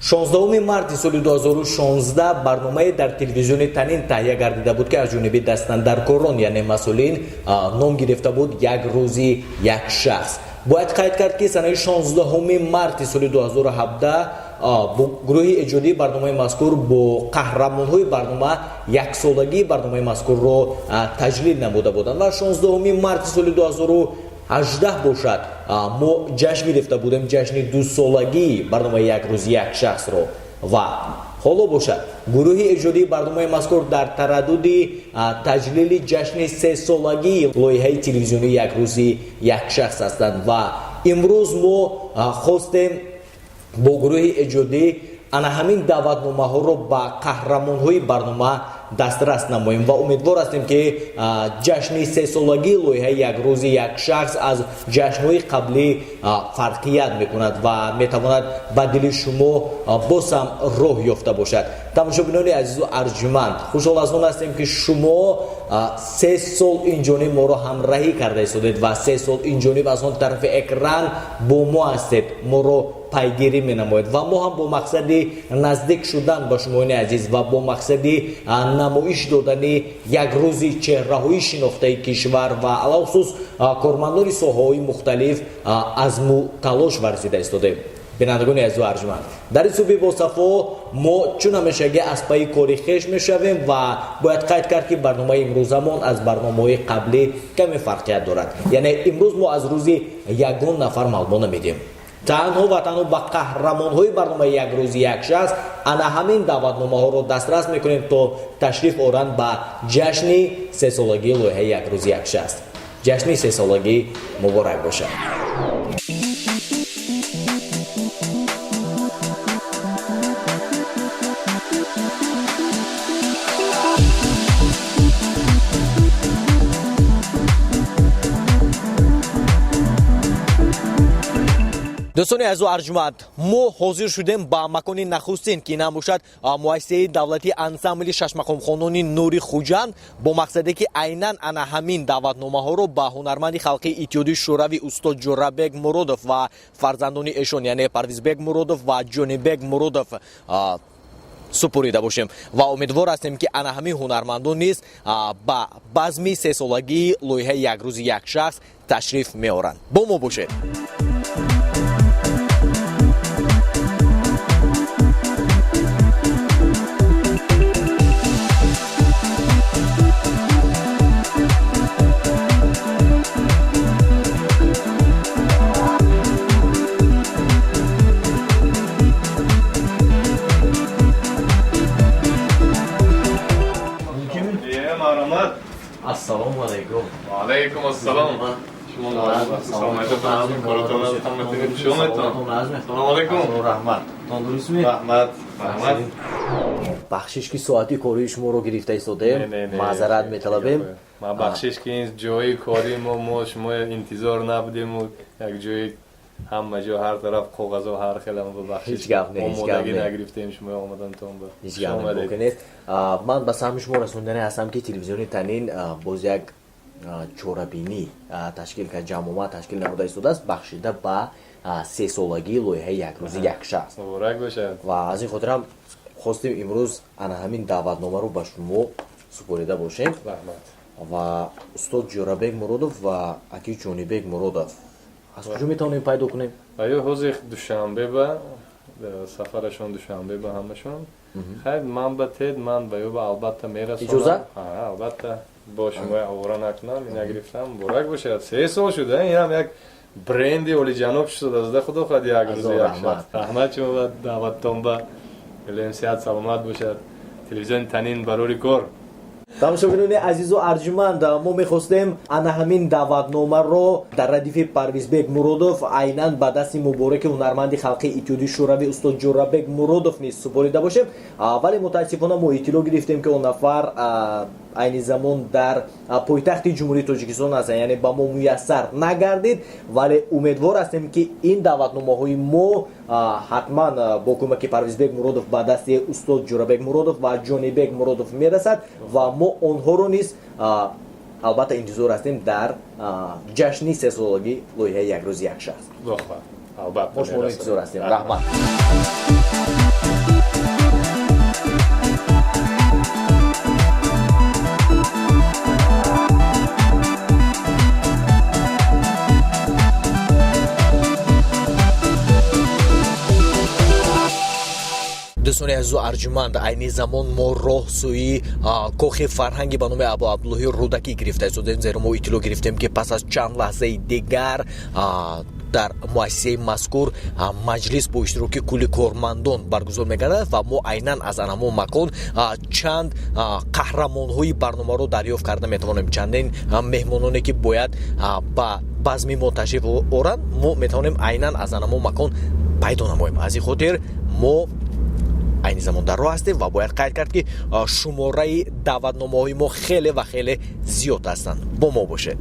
16 марти соли 2016 барномае дар телевизиони Танин таҳия гардида буд, ки аз ҷониби дастандаркорон, яъне масъулин, ном гирифта буд «Як рӯзи як шахс». Бояд қайд кард, ки санаи 16 марти соли 2017 гурӯҳи эҷодии барномаи мазкур бо қаҳрамонҳои барнома яксолагии барномаи мазкурро таҷлил намуда буданд ва 16 марти соли 2018 бошад, мо ҷашн гирифта будем ҷашни дусолагии барномаи «Як рӯзи як шахсро». Ва ҳоло бошад, гурӯҳи эҷодии барномаи мазкур дар тараддуди таҷлили ҷашни сесолагии лоиҳаи телевизионии «Як рӯзи як шахс» ҳастанд. Ва имрӯз мо хостем бо гурӯҳи эҷодӣ ана ҳамин даъватномаҳоро ба қаҳрамонҳои барнома дастрас намоем ва умедвор ҳастем, ки ҷашни сесолагии лоиҳаи «Як рӯзи як шахс» аз ҷашнҳои қаблӣ фарқият мекунад ва метавонад ба дили шумо боз ҳам роҳ ёфта бошад. Тамошобинони азизу арҷуманд, хушҳол аз он ҳастем, ки шумо 3 сол инҷониб моро ҳамраҳӣ карда истодед ва 3 сол инҷониб аз он тарафи экран бо мо ҳастед, моро пайгирӣ менамоед. Ва мо ҳам бо мақсади наздик шудан ба шумоёни азиз ва бо мақсади намоиш додани як рӯзи чеҳраҳои шинохтаи кишвар ва алахусус кормандони соҳаҳои мухталиф азму талош варзида истодем. Бинандагони азизу арҷманд, дар ин субҳи босафо мо чун ҳамешагӣ аз пайи кори хеш мешавем. Ва бояд қайд кард, ки барномаи имрӯзамон аз барномаҳои қаблӣ каме фарқият дорад, яъне имрӯз мо аз рӯзи ягон нафар маълумот намедиҳем, танҳо ва танҳо ба қаҳрамонҳои барномаи «Як рӯзи як шахс» ана ҳамин даъватномаҳоро дастрас мекунем, то ташриф оранд ба ҷашни сесолагии лоиҳаи «Як рӯзи як шахс». Ҷашни сесолагӣ муборак бошад! Дӯстони азизу арҷманд, мо ҳозир шудем ба макони нахустин, ки набошад муассисаи давлатии ансамбли шашмақомхонони «Нури Хуҷанд», бо мақсаде ки айнан ана ҳамин даъватномаҳоро ба ҳунарманди халқии Иттиҳоди Шӯравӣ устод Ҷӯрабек Муродов ва фарзандони эшон, яъне Парвизбек Муродов ва Ҷонибек Муродов, супорида бошем. Ва умедвор ҳастем, ки ана ҳамин ҳунармандон низ ба базми сесолагии лоиҳаи «Як рӯзи як шахс» ташриф меоранд. Бо мо бошед. Марҳамат. Ассалому алайкум. Алайкум ассалом. Шумо Салому алайкум. Раҳмат, тандурустми? Раҳмат, раҳмат. Бахшиш, ки соати кории шуморо гирифта истодаем, маъзарат металабем. Ман бахшиш, ки ин ҷои кори мо шумо интизор набудему, як ҷои ҳама ҷо, ҳар тараф коғазо, ҳар хел. Бахшиш, ҳеҷ гап не, ҳеҷ гап. Омодагӣ нагирифтем шумо омадантон ба. Ҳеҷ гап нест. Ман ба саҳми шумо расондане ҳастам, ки телевизиони Танин боз як чорабинӣ ташкил кард, ҷамъомад ташкил намуда истодааст, бахшида ба сесолагии лоиҳаи «Як рӯзи як шахс». Муборак бошад. Ва аз ин хотирам хостем имрӯз ана ҳамин даъватномаро ба шумо супорида бошем. Раҳмат. Ва устод Ҷӯрабек Муродов ва аки Ҷонибек Муродов аз куҷо метавонем пайдо кунем? Аю ҳозир Душанбе ба сафарашон, Душанбе ба ҳамашон. Хайр, ман ба тед, ман ба ё ба албатта мерасонам. Иҷозат? Албатта, бо шумо овора накунам, ина гирифтам. Муборак бошад, 3 сол шуда, инам як бренди олиҷаноб шудааст, худо хоҳад, «Як рӯзи як шахс». Раҳмат шумо ба даъваттон, ба илм, сиҳат саломат бошад. Телевизиони Танин барори кор. Тамошобинони азизу арҷуманд, мо мехостем ана ҳамин даъватномаро дар радифи Парвизбек Муродов айнан ба дасти мубораки ҳунарманди халқии Иттиҳоди Шӯравӣ устод Ҷӯрабек Муродов низ супорида бошем, вале мутаассифона мо иттилоъ гирифтем, ки он нафар айни замон дар пойтахти Ҷумҳурии Тоҷикистон ҳастанд, яъне ба мо муяссар нагардид. Вале умедвор ҳастем, ки ин даъватномаҳои мо ҳатман бо кӯмаки Парвизбек Муродов ба дасти устод Ҷӯрабек Муродов ва Ҷонибек Муродов мерасад ва мо онҳоро низ албатта интизор ҳастем дар ҷашни сесолагӣ лоиҳаи «Як рӯзи як шахс». Албатта. Мо шуморо интизор ҳастем. Раҳмат. Дӯстони азизу арҷуманд, айни замон мо роҳ сӯи кохи фарҳанги ба номи Абу Абдуллоҳи Рӯдакӣ гирифта истодем, зеро мо иттилоъ гирифтем, ки пас аз чанд лаҳзаи дигар дар муассисаи мазкур маҷлис бо иштироки кулли кормандон баргузор мегардад ва мо айнан аз анамон макон чанд қаҳрамонҳои барномаро дарёфт карда метавонем. Чандин меҳмононе, ки бояд ба базми мо ташриф оранд, мо метавонем айнан аз анамон макон пайдо намоем. Аз ин хотир мо айни замон дар роҳ ҳастем ва бояд қайд кард, ки шумораи даъватномаҳои мо хеле ва хеле зиёд ҳастанд. Бо мо бошед.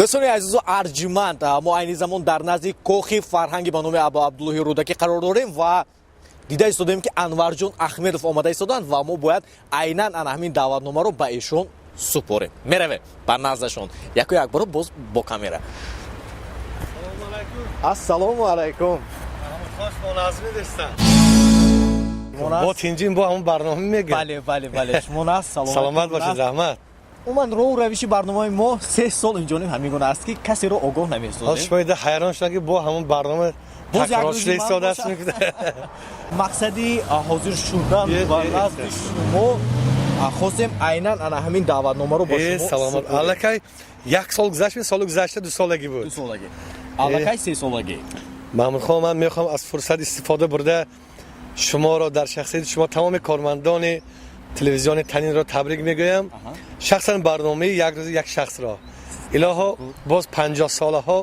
Дӯстони азизу арҷуманд, мо айни замон дар назди кохи фарҳанги ба номи Абу Абдуллоҳи Рӯдакӣ қарор дорем ва дида истодем, ки Анварҷон Ахмедов омада истоданд ва мо бояд айнан ана ҳамин даъватномаро ба эшон супорем. Меравем ба наздашон яку якборо боз бо камера. Ассалому алайкум. Бо тинҷим, бо ҳамон барнома мегӯ. Бале, бале, бале, шумо нас. Саломат бошед, раҳмат. Умуман, роҳу равиши барномаи мо 3 сол инҷониб ҳамин гуна аст, ки касеро огоҳ намесозем. Шумо ҳайрон шудам, ки бо ҳамон барнома такрор шуда истодааст. Мақсади ҳозир шудан ба назди шумо, хостем айнан ана ҳамин даъватномаро бо шумо. Саломат. Аллакай як сол гузашт, соли гузашта дусолагӣ буд. Дусолагӣ, аллакай сесолагӣ. Маҳмудхон, ман мехоҳам аз фурсат истифода бурда шуморо дар шахсияти шумо тамоми кормандони телевизиони Танинро табрик мегӯям, шахсан барномаи «Як рӯзи як шахсро». Илоҳо, боз 50 солаҳо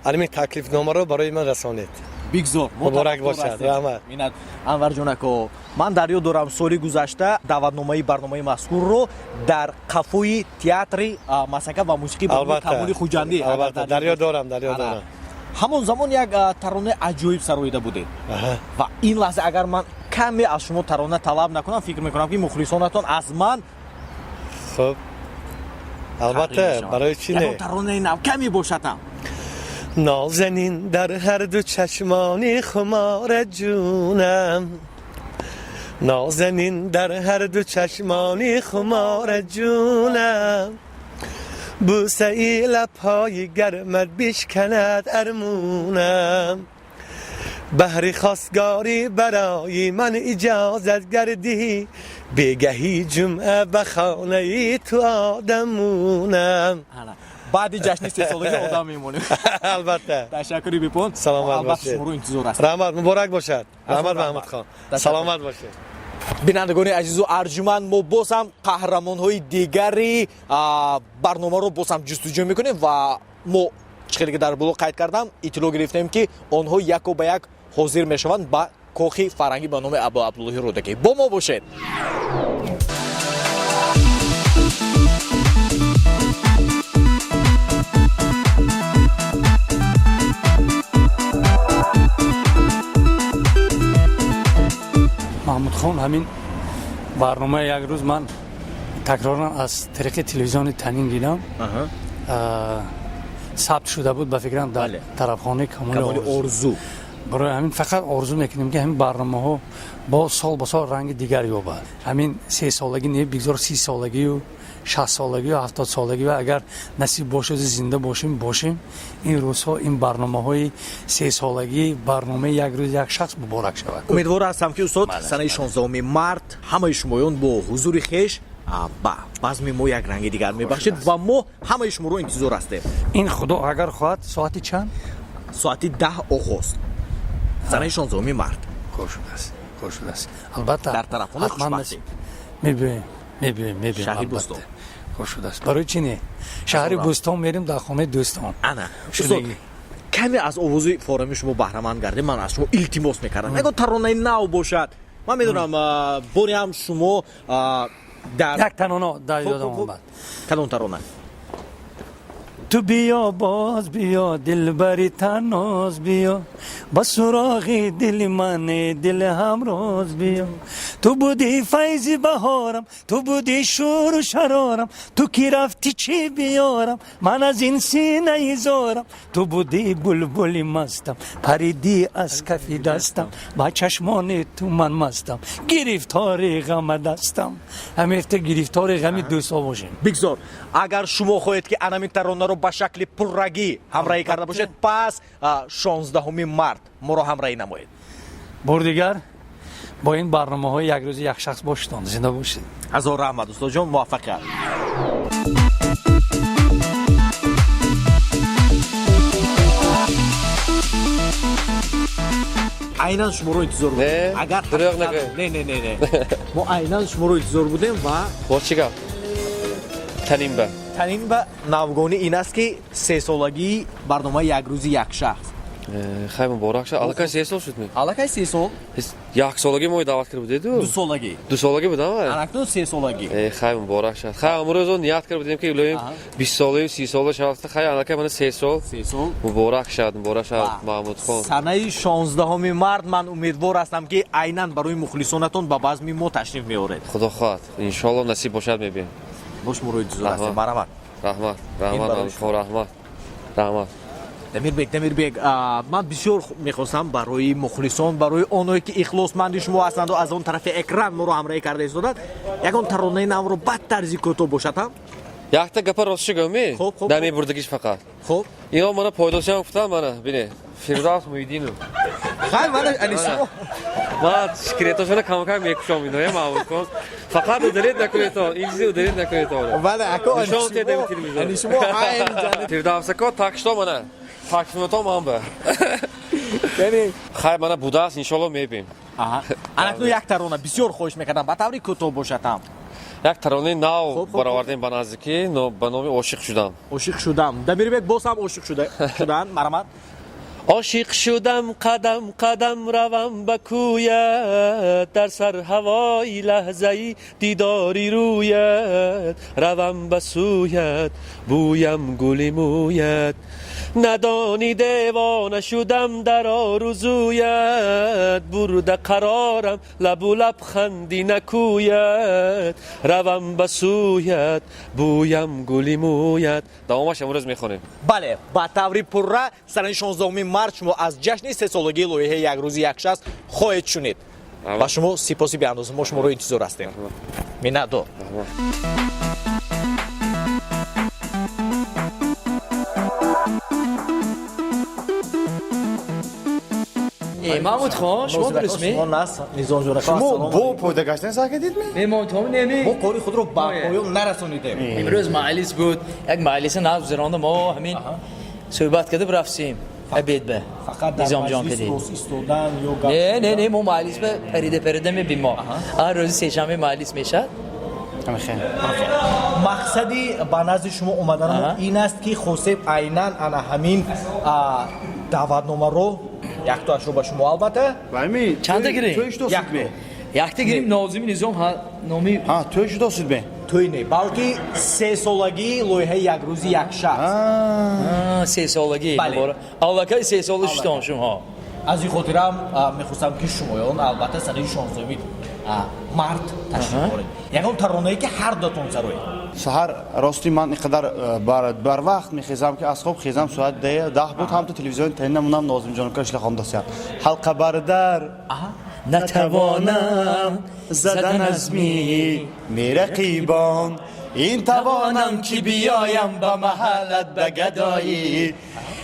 ҳамин таклифномаро барои ман расонед. Бигзор. Муборак бошад, раҳмат. Минат, Анварҷон ако. Ман дар ёд дорам, соли гузашта даъватномаи барномаи мазкурро дар қафои театри масака ва мусиқӣ Камоли Хуҷандӣ. Албатта, дар ёд дорам, дар ёд дорам. Ҳамон замон як таронаи аҷоиб сароида будед ва ин лаҳза агар ман каме аз шумо тарона талаб накунам, фикр мекунам, ки мухлисонатон аз ман Хуб, албатта, барои чӣ не? Таронаи нав каме бошад ҳам. Нозанин, дар ҳар ду чашмони хумора ҷунам, нозанин, дар ҳар ду чашмони хумора ҷунам, бӯсаи лабҳои гармат бишканад армунам. Баҳри хостгорӣ барои ман иҷозат гардӣ, бегаҳи ҷумъа ба хонаи ту одамунам. Баъди ҷашни сесолагӣ одам мемонем. Албатта. Ташаккури бепоён. Саломат бошед, шуморо интизор ҳастем. Раҳмат, муборак бошад. Раҳмат, Маҳмудхон, саломат бошед. Бинандагони азизу арҷуманд, мо боз ҳам қаҳрамонҳои дигари барномаро боз ҳам ҷустуҷӯ мекунем ва мо чӣ хеле ки дар боло қайд кардам, иттилоъ гирифтем, ки онҳо яко ба як ҳозир мешаванд ба кохи фарҳангӣ ба номи Абу Абдуллоҳи Рӯдакӣ. Бо мо бошед. Маҳмудхон, ҳамин барномаи «Як рӯз» ман такроран аз тариқи телевизиони Танин дидам. Сабт шуда буд, ба фикрам, дар тарафхонаи Камоли Орзу. Барои ҳамин фақат орзу мекунем, ки ҳамин барномаҳо бо сол ба сол ранги дигар ёбад. Ҳамин сесолагӣ не, бигзор 30 солагию, 60 солагию, 70 солагӣ ва агар насиб бошаду зинда бошем, ин рӯзҳо, ин барномаҳои сесолагӣ, барномаи «Як рӯз як шахс» муборак шавад. Умедвор ҳастам, ки устод, санаи 16 март ҳамаи шумоён бо ҳузури хеш ба базми мо як ранги дигар мебахшед ва мо ҳамаи шуморо интизор ҳастем. Ин худо агар хоҳад, соати чанд? Соати 10 оғоз, санаи 16 март. Хуб шудааст, хуб шудааст, албатта. Дар тарафхонаи Хушбахтӣ. Мебиёем, мебиёем, мебиёем. Шаҳри Бӯстон. Хуб шудааст, барои чӣ не? Шаҳри Бӯстон мерем, дар хонаи дӯстон. Ана, устод, каме аз овози форами шумо баҳраманд гардем. Ман аз шумо илтимос мекардам, ягон таронаи нав бошад. Ман медонам, боре ҳам шумо дар Як тарона дар ёдам омад. Кадом тарона? Ту биё, боз биё, дилбари танноз биё, ба суроғи дили ман, дили ҳамроз биё. Ту будӣ файзи баҳорам, ту будӣ шӯру шарорам, ту ки рафтӣ, чӣ биёрам ман аз ин синаи зорам? Ту будӣ булбули мастам, паридӣ аз кафи дастам, ба чашмони ту ман мастам, гирифтори ғама дастам. Ҳамефта гирифтори ғами дӯстҳо бошем. Бигзор, агар шумо хоҳед, ки анамин таронаро ба шакли пуррагӣ ҳамроҳӣ карда бошед, пас 16 март моро ҳамроҳӣ намоед. Бор дигар бо ин барномаҳои як рӯзи як шахс бошедон, зинда бошед. Ҳазор раҳмат, устодҷон, муваффақият. Айнан шуморо интизор будем. Не, агар дурӯғ ҳақиқат- нагӯед. Не, не, не, не, мо айнан шуморо интизор будем ва Боз чӣ гап? Танин ба. Танин ба навгонӣ ин аст, ки сесолагии барномаи як рӯзи як шахс. Хай, муборак шад. Аллакай 3 сол шуд ми? Аллакай 3 сол. Як солагӣ мои даъват карда будеду? Дусолагӣ. Дусолагӣ будам вай? Анакнун сесолагӣ. Хай, муборак шад. Хай, амрӯз он ният карда будем, ки илоҳим 20 солаю 30 сола шавад. Хай, аллакай мана 3 сол. 3 сол. Муборак шад, муборак шад, Маҳмудхон. Санаи 16 март ман умедвор ҳастам, ки айнан барои мухлисонатон ба базми мо ташриф меоред. Худо хоҳад. Иншоалло, насиб бошад, мебием. Бо шуморо интизор ҳастем. Раҳмат. Марҳамат. Раҳмат, раҳмат, барои Маҳмудхон, раҳмат. Раҳмат. Дамирбек, Дамирбек, ман бисёр мехостам барои мухлисон, барои оное ки ихлосманди шумо ҳастанду аз он тарафи экран моро ҳамроҳӣ карда истоданд, ягон таронаи навро бад тарзи кӯтоҳ бошад ҳам. Якта гапа ростши гӯми? Хуб, хуб. Намебурдагиш фақат. Хуб. Ино мана пойдосиам гуфтам, мана, бине. Фирдавс Муҳиддинов. Хай, мана ани шумо. Ман шикретошона камакак мекушом иноя, Маҳмудхон. Фақат удалить накунедон, ин чизи удалить накунедон. Бале, ако. Нишон тедем телевизор. Ани шумо айн ҷани. Фирдавсако, так что мана такфимото ман ба. Яъне Хай, мана будааст, иншоалло мебим. Анакну як тарона бисёр хоҳиш мекардам, ба таври кӯтоҳ бошад ҳам. Як таронаи нав Хуб, хуб, баровардем ба наздикӣ, но ба номи Ошиқ шудам. Ошиқ шудам. Дамирбек боз ҳам ошиқ шуданд, марҳамат. Ошиқ шудам, қадам қадам равам ба кӯят, дар сар ҳавои лаҳзаи дидори рӯят, равам ба сӯят, бӯям гули мӯят, надонӣ девона шудам дар орузуят, бурда қарорам лабу лабханди накӯят, равам ба сӯят, бӯям гули мӯят. Давомаш имрӯз мехонем. Бале, ба таври пурра санаи 16 март шумо аз ҷашни сесолагии лоиҳаи як рӯзи як шахс хоҳед шунид. Ба шумо сипоси беандоза, мо шуморо интизор ҳастем, миннатдор. Раҳмат. Маҳмудхон, шумо дурустми? Шумо нас, Низомҷон. Шумо бо пойда гаштан сар кардид ми? Не, Маҳмудхон, не. Мо кори худро ба поён нарасонидем. Имрӯз маҷлис буд, як маҷлиси нав гузаронда, мо ҳамин суҳбат карда рафтем обед ба. Фақат дар Низомҷон маҷлис кадид. рост истодан ё гап Не, не, не, мо маҷлис ба парида парида мебим мо. Ҳар рӯзи сешанбе маҷлис мешавад. Мақсади ба назди шумо омаданамон ин аст, ки хостем айнан ана ҳамин даъватномаро яктоашро ба шумо, албатта. Вайми? Чанда гирем? Тӯй шудосид ми? Якта гирим, нозими Низом номи. Ҳа, тӯй шудосид ми? Тӯй не, балки сесолагии лоиҳаи як рӯзи як шахс. Сесолагӣ. Бале. Аллакай 3 сола шудон шумо. Аз ин хотирам мехостам, ки шумоён албатта санаи 16 март ташриф оред, ягон таронае ки ҳар дутон сароед. Саҳар рости ман ин қадар барвақт мехезам, ки аз хоб хезам соат 10 буд, ҳамту телевизиони танина монам, Нозимҷон кашла хондасиям. Ҳалқа бардар натавонам задан аз ми мерақибон, ин тавонам ки биёям ба маҳаллат ба гадоӣ,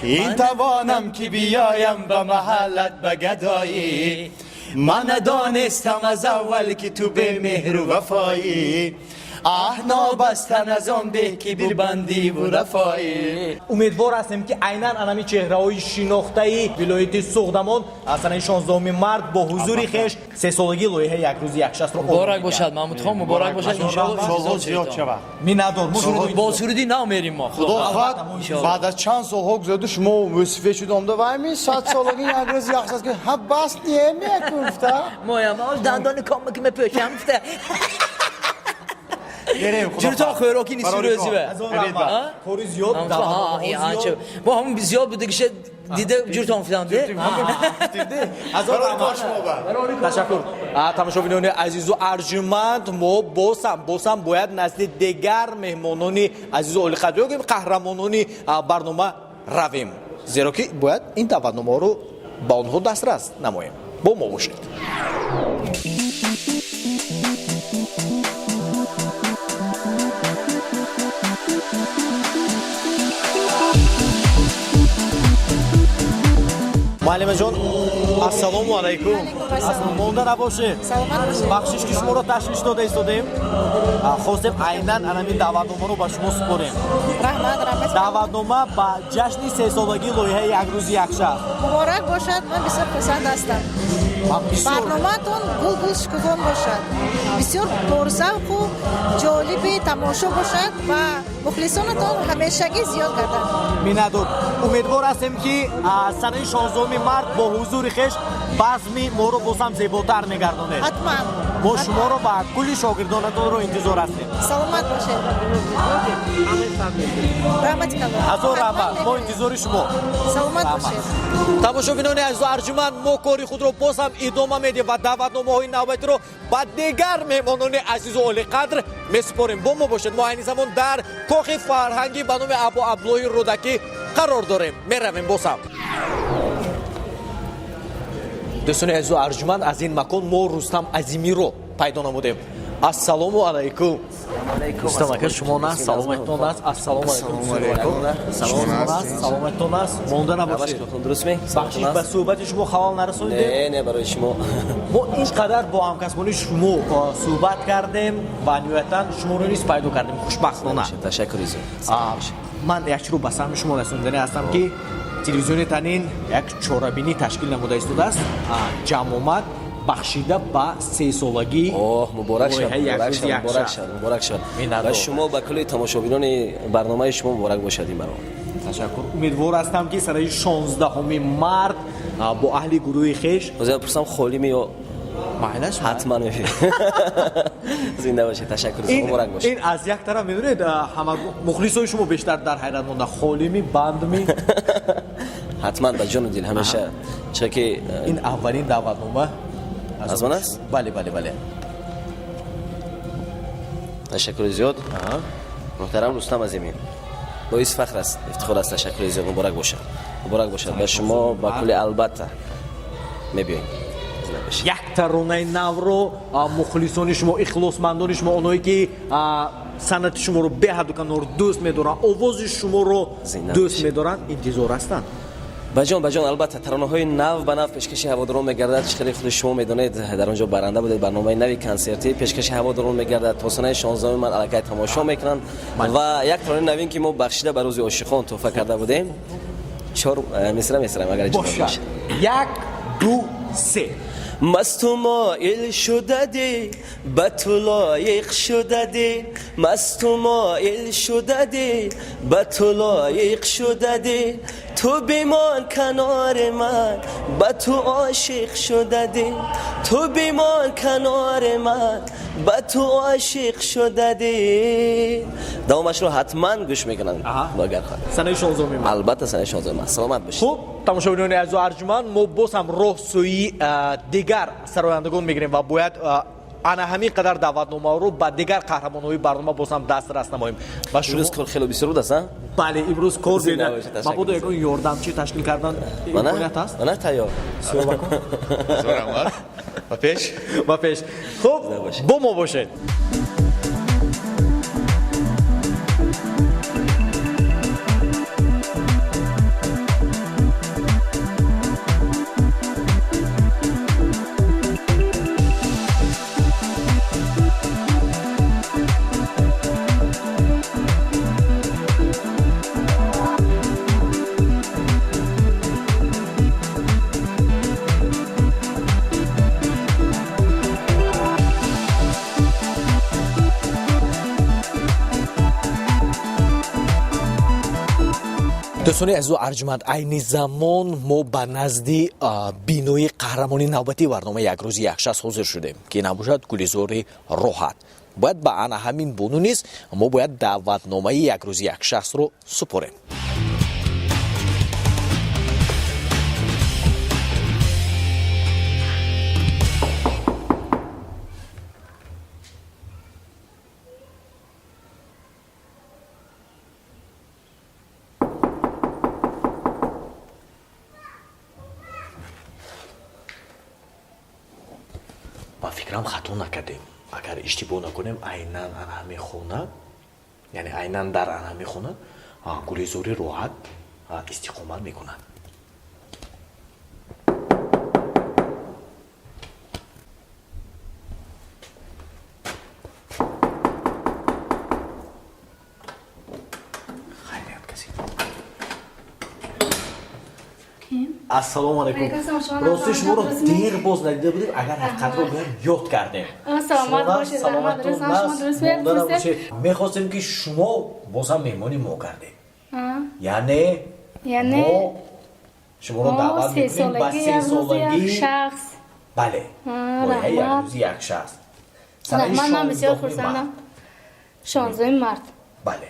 ин тавонам ки биёям ба маҳаллат ба гадоӣ, ман надонистам аз аввал, ки ту бемеҳру вафоӣ, аҳ, нобастан аз он беҳ, ки бибандиву рафоӣ. Умедвор ҳастем, ки айнан анами чеҳраҳои шинохтаи вилояти Суғдамон аз санаи 16 март бо ҳузури хеш сесолагии лоиҳаи як рӯзи як шахсро Муборак бошад, Маҳмудхон, муборак бошад, иншоалло. Солҳо зиёд шавад. Миннатдор. Бо суруди нав мерим мо. Худо хоҳад, баъд аз чанд солҳо гузаду шумо мӯсифе шуд, омда вайми 100 солаги як рӯзи як шахс, ки ҳа, бас немекуфта. Моям дандони кома ки мепӯшам гуфта. Ҷуртон хӯроки нисфи рӯзи ва. Кори зиёд, даъватномаҳо зиёд. Мо ҳамон зиёд будагиша дида ҷуртон фидам. Ҳазор раҳмат. Ташаккур. Тамошобинони азизу арҷуманд, мо бозам бояд назди дигар меҳмонони азизу олиқадр ё қаҳрамонони барнома равем, зеро ки бояд ин даъватномаҳоро ба онҳо дастрас намоем. Бо мо бошед. Муаллимаҷон, ассалому алайкум. Монда набошед. Бахшиш ки шуморо ташвиш дода истодаем. Хостем айнан анамин даъватномаро ба шумо супорем. Раҳмат, раҳмат. Даъватнома ба ҷашни сесолагии лоиҳаи Як рӯзи як шахс. Муборак бошад, ман бисёр хурсанд ҳастам. Барномаатон гулгул шукуфон бошад, бисёр порзавқу ҷолиби тамошо бошад ва мухлисонатон ҳамешагӣ зиёд гардад. Миннатдор. Умедвор ҳастем, ки санаи 16 март бо ҳузури хеш базми моро боз ҳам зеботар мегардонед. Ҳатман. Мо шуморо ва кулли шогирдонатонро интизор ҳастем. Саломат бошед, раҳмати калон. Ҳазор раҳмат, мо интизори шумо. Саломат бошед. Тамошобинони азизу арҷуманд, мо кори худро боз ҳам идома медиҳем ва даъватномаҳои навбатиро ба дигар меҳмонони азизу олиқадр месупорем. Бо мо бошед. Мо айни замон дар кохи фарҳангӣ ба номи Абу Абдуллоҳи Рӯдакӣ қарор дорем. Меравем боз ҳам. Дӯстони азизу арҷуманд, аз ин макон мо Рустам Азимиро пайдо намудем. Ассалому алайкум. Рустам ака, шумо наст? Саломатон аст? Ассалому алайкум. Саломатон аст? Монда набошед. Дурустме? Бахшиш, ба суҳбати шумо халал нарасонидем? Не, не, барои шумо. Мо ин қадар бо ҳамкасбони шумо суҳбат кардем ва ниҳоятан шуморо низ пайдо кардем, хушбахтона. Ташаккури зиёд. Ман як чиро ба саҳми шумо расониданӣ ҳастам, ки телевизиони Танин як чорабинӣ ташкил намуда истодааст, ҷамъомад бахшида ба сесолагӣ. Оҳ, муборак шавад, муборак шавад, муборак шавад ба шумо, ба кулли тамошобинони барномаи шумо муборак бошад ин барнома. Ташаккур. Умедвор ҳастам, ки санаи 16 март бо аҳли гурӯҳи хеш. Ҳозир пурсам, холими ё майлаш? Ҳатман мебинем. Зинда бошед, ташаккур, муборак бошад. Ин аз як тараф, медонед, ҳама мухлисои шумо бештар дар ҳайрат монда: холими, бандми? Ҳатман, ба ҷону дил, ҳамеша, чиро ки. Ин аввалин даъватнома аз ман аст? Бале, бале, бале. Ташаккури зиёд, муҳтарам Рустам Азимӣ. Боиси фахр аст, ифтихор аст. Ташаккури зиёд, муборак бошад, муборак бошад ба шумо, ба кулли. Албатта, мебиёем. Як таронаи навро мухлисони шумо, ихлосмандони шумо, оное ки санъати шуморо беҳаду канор дӯст медоранд, овози шуморо дӯст медоранд, интизор ҳастанд. Баҷон, баҷон, албатта, таронаҳои нав ба нав пешкаши ҳаводорон мегардад. Чӣ хеле худи шумо медонед, дар он ҷо баранда будед. Барномаи нави консертӣ пешкаши ҳаводорон мегардад. То санаи 16 март аллакай тамошо мекунанд. Ва як таронаи навин, ки мо бахшида ба рӯзи ошиқон тӯҳфа карда будем, чор мисра месарам, агар иҷозат бошад. Як, ду, се. Масту моил шуда дил ба ту лоиқ шуда дил, масту моил шуда дил ба ту лоиқ шуда дил, ту бимон канори ман, ба ту ошиқ шуда дил, ту бимон канори ман, ба ту ошиқ шуда дил. Давомашро ҳатман гӯш мекунанд, агар хоҳад. Санаи 16 март. Албатта, санаи 16 март. Саломат бошед. Хуб, тамошобинони азизу арҷуманд, мо боз ҳам роҳ сӯи дигар сарояндагон мегирем ва бояд ана ҳамин қадар даъватномаҳоро ба дигар қаҳрамонҳои барнома боз ҳам дастрас намоем. Ва имрӯз кор хеле бисёр буд аст, а? Бале, имрӯз кор. Мабодо ягон ёрдамчӣ ташкил кардан имконият ҳаст? Мана тайёр. Раҳмат, ба пеш. Ба пеш. Хуб, бо мо бошед. Дӯстони азизу арҷманд, айни замон мо ба назди бинои қаҳрамони навбатии барномаи «Як рӯзи як шахс» ҳозир шудем, ки набошад Гулизори Роҳат. Бояд ба ана ҳамин бону низ мо бояд даъватномаи «Як рӯзи як шахсро» супорем. Ба фикрам, хато накардем. Агар иштибоҳ накунем, айнан ана ҳамин хона, яъне айнан дар ана ҳамин хона Гулизори Роҳат истиқомат мекунад. Хайрият, касе? Ассалому алайкум. Рости, шуморо дер боз надида будем. Агар ҳақиқатро гӯям, ёд кардем. Саломат бошед. Саломатон. Мехостем, ки шумо бозам меҳмони мо гардед, яъне мо шуморо даъват мекунем ба сесолагии шахс. Бале, лоиҳаи «Як рӯзи як шахс». Ман бисёр хурсандам. 16 март. Бале,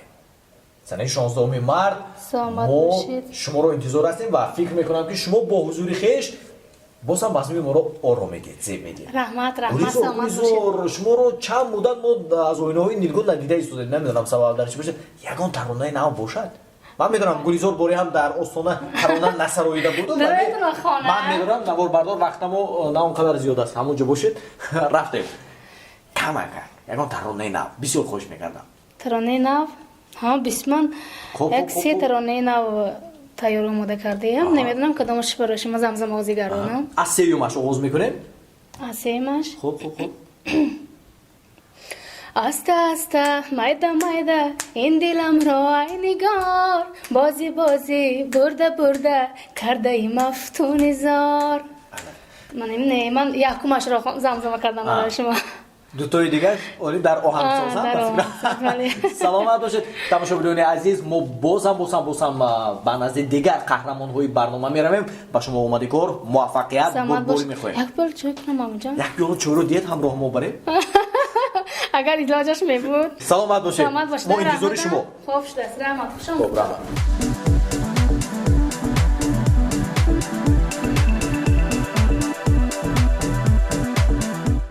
санаи 16 март мо шуморо интизор ҳастем ва фикр мекунам, ки шумо бо ҳузури хеш боз ҳам базми моро ором медиҳед, зеб медиҳед. Раҳмат, раҳмат, саломат бошед. Шуморо чанд муддат мо аз оинаҳои нилгун надида истодем. Намедонам, сабаб дар чӣ бошад. Ягон таронаи нав бошад? Ман медонам, Гулизор боре ҳам дар остона тарона насароида буду. Ман медонам, наворбардор, вақтамо на он қадар зиёд аст, ҳамон ҷо бошед. Рафтем. Камака ягон таронаи нав бисёр хоҳиш мекардам. Таронаи нав? Ҳа, бисман як се таронаи нав тайёр омода кардаям. Намедонам, кадомаш барои шумо замзама озӣ гардонам. Аз сеюмаш оғоз мекунем. Аз сеюмаш. Хуб, хуб, хуб. Аста, аста, майда, майда ин диламро, ай нигор, бозӣ, бозӣ бурда, бурда кардаи мафтуни зор. Не, ман якумашро замзама кардам барои шумо. Дутои дигар оли дар оҳангсозам. Саломат бошед. Тамошобинони азиз, мо бозам, бозам, бозам ба назди дигар қаҳрамонҳои барнома меравем. Ба шумо омади кор, муваффақият, бурдборӣ мехоҳем. Як пиёла чой кунам, мамуҷон? Як пиёла чойро диҳед, ҳамроҳ мо барем. Агар илоҷаш мебуд. Саломат бошед, мо интизори шумо. Хуб шудааст, раҳмат, хуш. Хуб, раҳмат.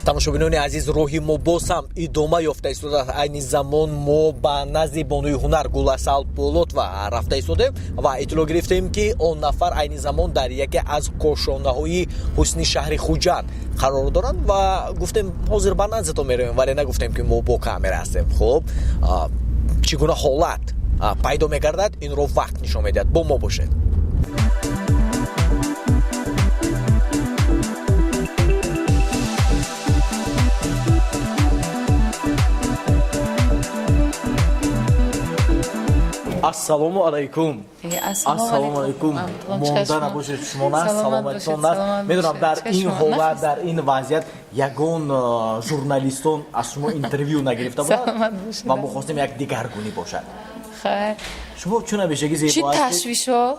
Тамошобинони азиз, роҳи мо боз ҳам идома ёфта истодааст. Айни замон мо ба назди бонуи ҳунар Гуласал Болотова рафта истодем ва иттилоъ гирифтем, ки он нафар айни замон дар яке аз кошонаҳои ҳусни шаҳри Хуҷанд қарор доранд ва гуфтем, ҳозир ба наздатон меравем, вале нагуфтем, ки мо бо камера ҳастем. Хуб, чӣ гуна ҳолат пайдо мегардад, инро вақт нишон медиҳад. Бо мо бошед. Ассалому алайкум. Ассалому алайкум. Монда набошед, шумо нас, саломатитон нас. Медонам, дар ин ҳолат, дар ин вазъият ягон журналистон аз шумо интервю нагирифта буданд ва мо хостем як дигаргунӣ бошад. Шумо чун ҳамешагӣ зебо. Чӣ ташвишо?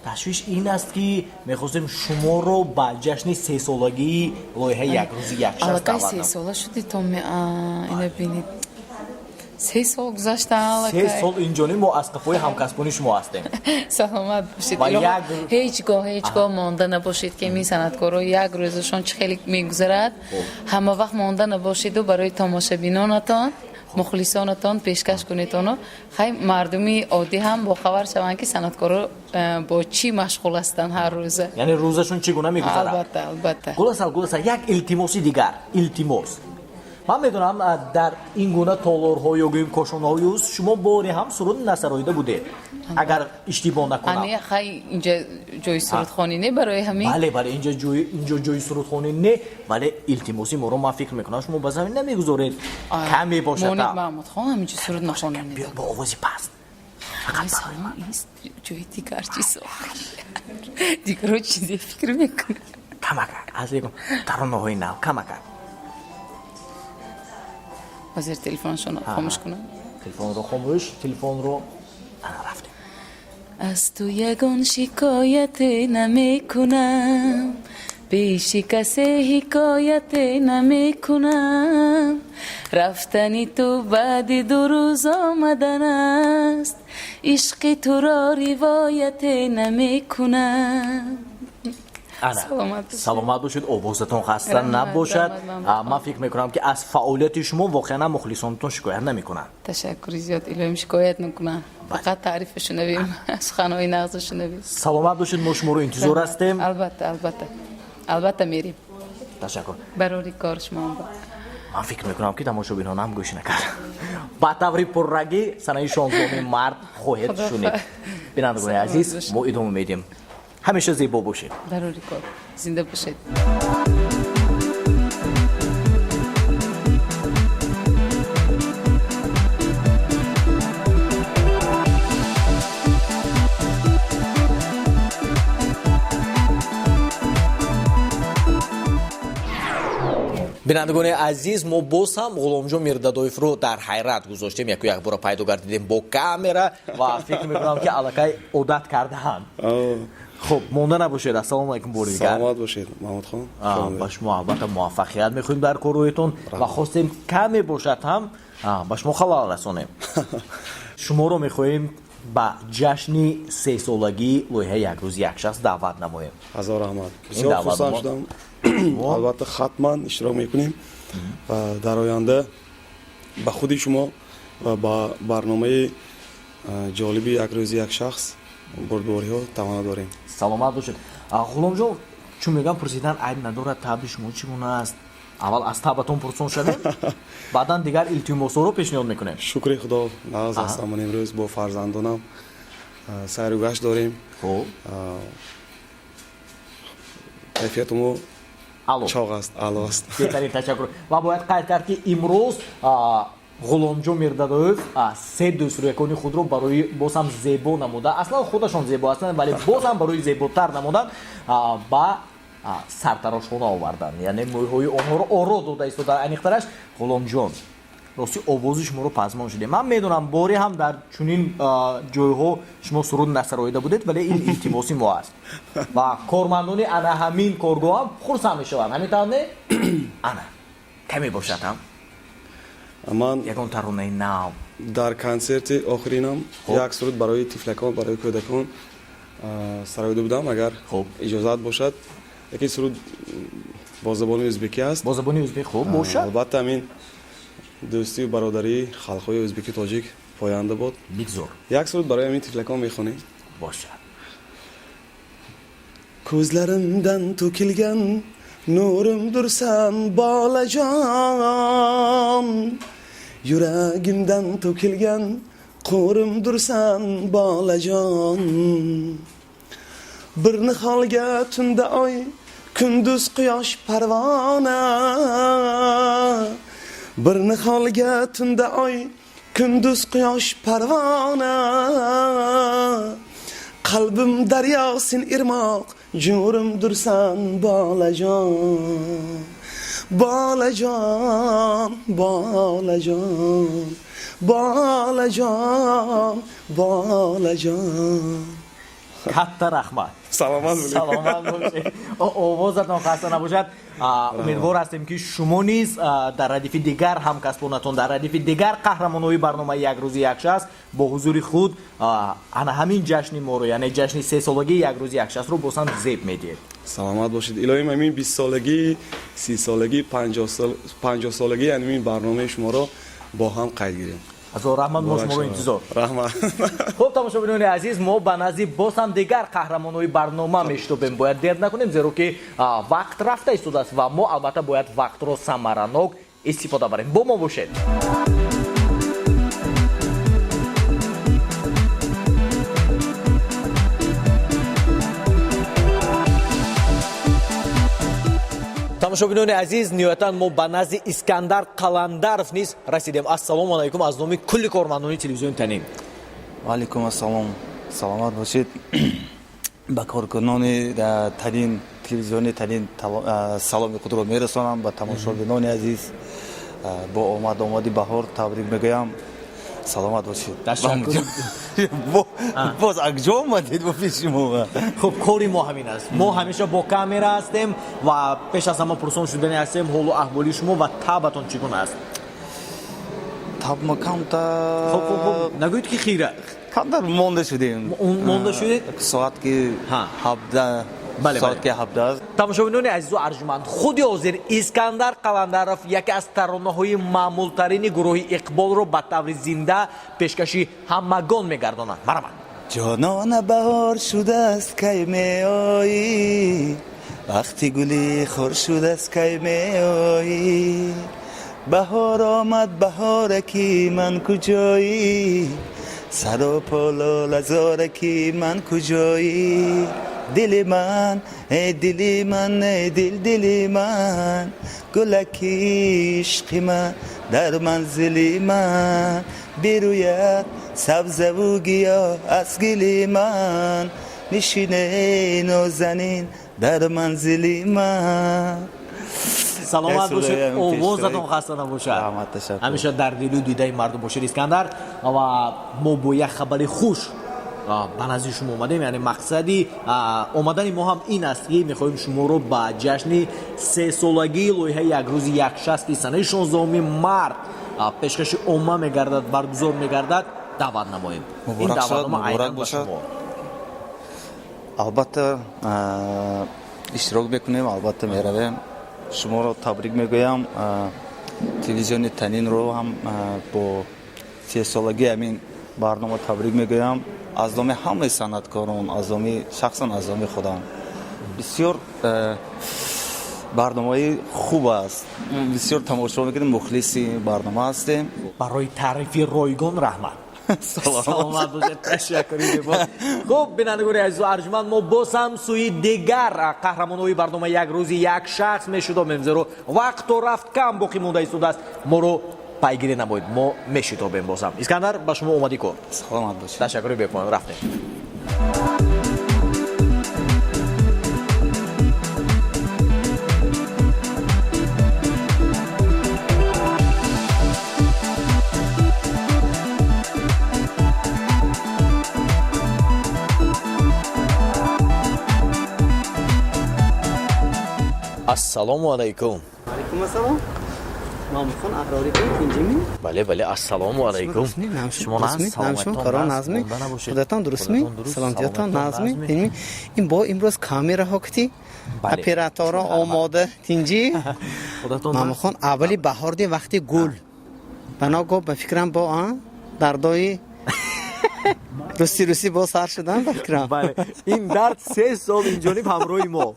Ташвиш ин аст, ки мехостем шуморо ба ҷашни сесолагии лоиҳаи «Як рӯзи як шахс». Аллакай 3 сола шуди, то ина бинед, 3 сол гузашта. 3 сол инҷониб мо аз қафои ҳамкасбони шумо ҳастем. Саломат бошед. Ҳеҷ гоҳ, ҳеҷ гоҳ монда набошед, ки ин санъаткоро як рӯзашон чӣ хеле мегузарад. Ҳама вақт монда набошеду барои тамошабинонатон, мухлисонатон пешкаш кунед оно. Хай, мардуми оддӣ ҳам бохабар шаванд, ки санъаткоро бо чӣ машғул ҳастанд ҳар рӯза. Яъне рӯзашон чӣ гуна мегузарад. Албатта, албатта. Гуласал, Гуласал, як илтимоси дигар, илтимос. Ман медонам, дар ин гуна толорҳо ё гӯем кошонаҳои ӯз шумо боре ҳам суруд насароида будед, агар иштибоҳ накунам. Хай, инҷа ҷои сурудхонӣ не, барои ҳамин. Бале, бале, инҷо ҷои сурудхонӣ не, вале илтимоси моро, ман фикр мекунам, шумо ба замин намегузоред. Каме бошад. Монед, Маҳмудхон, ҳаминҷо суруд нахонем. Бо овози паст. Фақат ҷои дигар чизо, дигаро чизе фикр мекунад. Камака аз таронаҳои нав, камака. Ҳозир телефоншонро хомӯш кунам. Телефонро хомӯш, телефонро. Ана, рафтем. Аз ту ягон шикояте намекунам, пеши касе ҳикояте намекунам. Рафтани ту баъди 2 рӯз омадан аст, ишқи туро ривояте намекунам. Саломат бошед, овозатон хаста набошад. Ман фикр мекунам, ки аз фаъолияти шумо воқеан мухлисонатон шикоят намекунанд. Ташаккури зиёд, илоҳим, шикоят накунанд, фақат таърифа шунавем, суханҳои нағза шунавем. Саломат бошед, мо шуморо интизор ҳастем. Албатта, албатта, албатта мерем. Ташаккур. Барори кор шумо. Ман фикр мекунам, ки тамошобинон ҳам гӯш накард. Ба таври пуррагӣ санаи 16 март хоҳед шунид. Бинандагони азиз, мо идома медиҳем. Ҳамеша зебо бошед. Барори кор, зинда бошед. Бинандагони азиз, мо боз ҳам Ғуломҷон Мирдадоевро дар ҳайрат гузоштем. Яку якбора пайдо гардидем бо камера ва фикр мекунам, ки аллакай одат кардаанд. Хуб, монда набошед. Ассалому алайкум бори дигар. Саломат бошед, Маҳмудхон. Ба шумо албатта муваффақият мехоҳем дар корҳоятон ва хостем, каме бошад ҳам, ба шумо халал расонем. Шуморо мехоҳем ба ҷашни сесолагии лоиҳаи «Як рӯзи як шахс» даъват намоем. Ҳазор раҳмат, бисёр хурсанд шудам. Албатта, ҳатман иштирок мекунем ва дар оянда ба худи шумо ва ба барномаи ҷолиби «Як рӯзи як шахс» бурдбориҳо таманно дорем. Саломат бошед, Ғуломҷон. Чун мегӯям, пурсидан айб надорад, табъи шумо чӣ гуна аст? Аввал аз табъатон пурсон шавем, баъдан дигар илтимосҳоро пешниҳод мекунем. Шукри Худо, нағз ҳастам. Ман имрӯз бо фарзандонам сайру гашт дорем. Кайфиятумо чоғ аст, аъло аст. Беҳтарин, ташаккур. Ва бояд қайд кард, ки имрӯз Ғуломҷон Мирдадоев се дӯстрӯякони худро барои боз ҳам зебо намуда, аслан худашон зебо ҳастанд, вале боз ҳам барои зеботар намудан ба сартарошхона оварданд, яъне мӯйҳои онҳоро оро дода истода. Аниқтараш, Ғуломҷон, рости, овози шуморо пазмон шудем. Ман медонам, боре ҳам дар чунин ҷойҳо шумо суруд насароида будед, вале ин илтимоси мо аст ва кормандони ана ҳамин коргоҳ ҳам хурсанд мешаванд. Ҳамин тавр не? Ана каме бошад ҳам Ман ягон таронаи нав. Дар консерти охиринам як суруд барои тифлакон, барои кӯдакон сароида будам. Агар иҷозат бошад, яке суруд бо забони ӯзбекӣ аст. Бо забони ӯзбек, хуб бошад. Албатта, ҳамин дӯстию бародарии халқҳои ӯзбеку тоҷик поянда бод. Бигзор. Як суруд барои ҳамин тифлакон мехонем. Бошад. Ko'zlarimdan to'kilgan nurimdursan, bolajon, yuragimdan to'kilgan qo'rimdursan, bolajon. Bir niholga tunda oy, kunduz quyosh parvona, bir niholga tunda oy, kunduz quyosh parvona. Qalbim daryo, sen irmoq, jo'rimdursan, bolajon, bolajon, bolajon, bolajon, bolajon. Katta rahmat. Саломат bo'ling. Саломат бошед, овозатон хаста набошад. Умедвор ҳастем, ки шумо низ дар радифи дигар ҳамкасбонатон, дар радифи дигар қаҳрамонҳои барномаи «Як рӯзи як шахс» бо ҳузури худ ана ҳамин ҷашни моро, яъне ҷашни сесолагии «Як рӯзи як шахсро» боз ҳам зеб медиҳед. Саломат бошед. Илоҳим, ҳамин 20-солагӣ, 30-солагӣ, 50-солагӣ ҳамин барномаи шуморо бо ҳам қайд гирем. Ҳазор раҳмат, мо шуморо интизор. Раҳмат. Хуб, тамошобинони азиз, мо ба назди боз ҳам дигар қаҳрамонҳои барнома мешитобем. Бояд дер накунем, зеро ки вақт рафта истодааст ва мо албатта бояд вақтро самаранок истифода барем. Бо мо бошед. Тамошобинони азиз, ниҳоятан мо ба назди Искандар Қаландаров низ расидем. Ассалому алайкум аз номи кулли кормандони телевизиони «Танин». Ваалайкум ассалом, саломат бошед. Ба коркунони Танин, телевизиони Танин саломи худро мерасонам. Ба тамошобинони азиз бо омад омади баҳор табрик мегӯям. Саломат бошед. Ташаккур. Боз акҷо омадед бо пеши мо? Хуб, кори мо ҳамин аст. Мо ҳамеша бо камера ҳастем ва пеш аз ҳама пурсон шудани ҳастем ҳолу аҳволи шумо ва табатон чӣ гуна аст? Таб ма камтар. Хуб, хуб, хуб, нагӯед ки хира. Камтар монда шудем. Монда шудед? Соат ки 17, соат ки 17 аст. Тамошобинони азизу арҷуманд, худи ҳозир Искандар Қаландаров яке аз таронаҳои маъмултарини гурӯҳи Иқболро ба таври зинда пешкаши ҳамагон мегардонад. Марҳамат. Ҷонона, баҳор шудааст, кай меоӣ? Вақти гули хор шудааст, кай меоӣ? Баҳор омад, баҳораки ман куҷоӣ? Саропо лолазораки ман куҷоӣ? Дили ман, эй дили ман, эй дил, дили ман, гулаки ишқи ман дар манзили ман бирӯяд сабзаву гиёҳ аз гили ман, нишине нозанин дар манзили ман. Саломат бошед, овозатон хаста набошад, ҳамеша дар дилу дидаи мардум бошед, Искандар. Ва мо бо як хабари хуш ба назди шумо омадем, яъне мақсади омадани мо ҳам ин аст, ки мехоҳем шуморо ба ҷашни сесолагии лоиҳаи Як рӯзи як шахс, ки санаи 16 март пешкаши омма мегардад, баргузор мегардад, даъват намоем. Ин даъватнома айнан ба шумо. Албатта иштирок мекунем, албатта меравем. Шуморо табрик мегӯям, телевизиони Танинро ҳам бо сесолагии ҳамин барнома табрик мегӯям, аз номи ҳамаи санъаткорон, аз номи шахсан аз номи худам. Бисёр барномаи хуб аст, бисёр тамошо мекунем, мухлиси барнома ҳастем. Барои таърифи ройгон раҳмат. Саломат бошед, ташаккури бебод. Хуб, бинандагони азизу арҷуманд, мо боз ҳам сӯи дигар қаҳрамонҳои барномаи Як рӯзи як шахс мешитобем, зеро вақту рафт кам боқӣ монда истодааст. Моро пайгирӣ намоед, мо мешитобем боз ҳам. Искандар, ба шумо омадӣ кор. Саломат бошед. Ташаккури бепоён, рафтем. Ассалому алайкум. Алайкум ассалом. Мамудхон Аҳрорӣ, тинҷими? Бале, бале, ассалому алайкум. Шумо кора назми, худатон дурустми, саломатиятон назми? Ин бо имрӯз камераҳо кити, операторо омода, тинҷӣ? Мамудхон, аввали баҳор ди, вақти гул баного, ба фикрам, бо дардои русӣ русӣ боз сар шудан, ба фикрам. Бале, ин дард 3 сол инҷониб ҳамроҳи мо.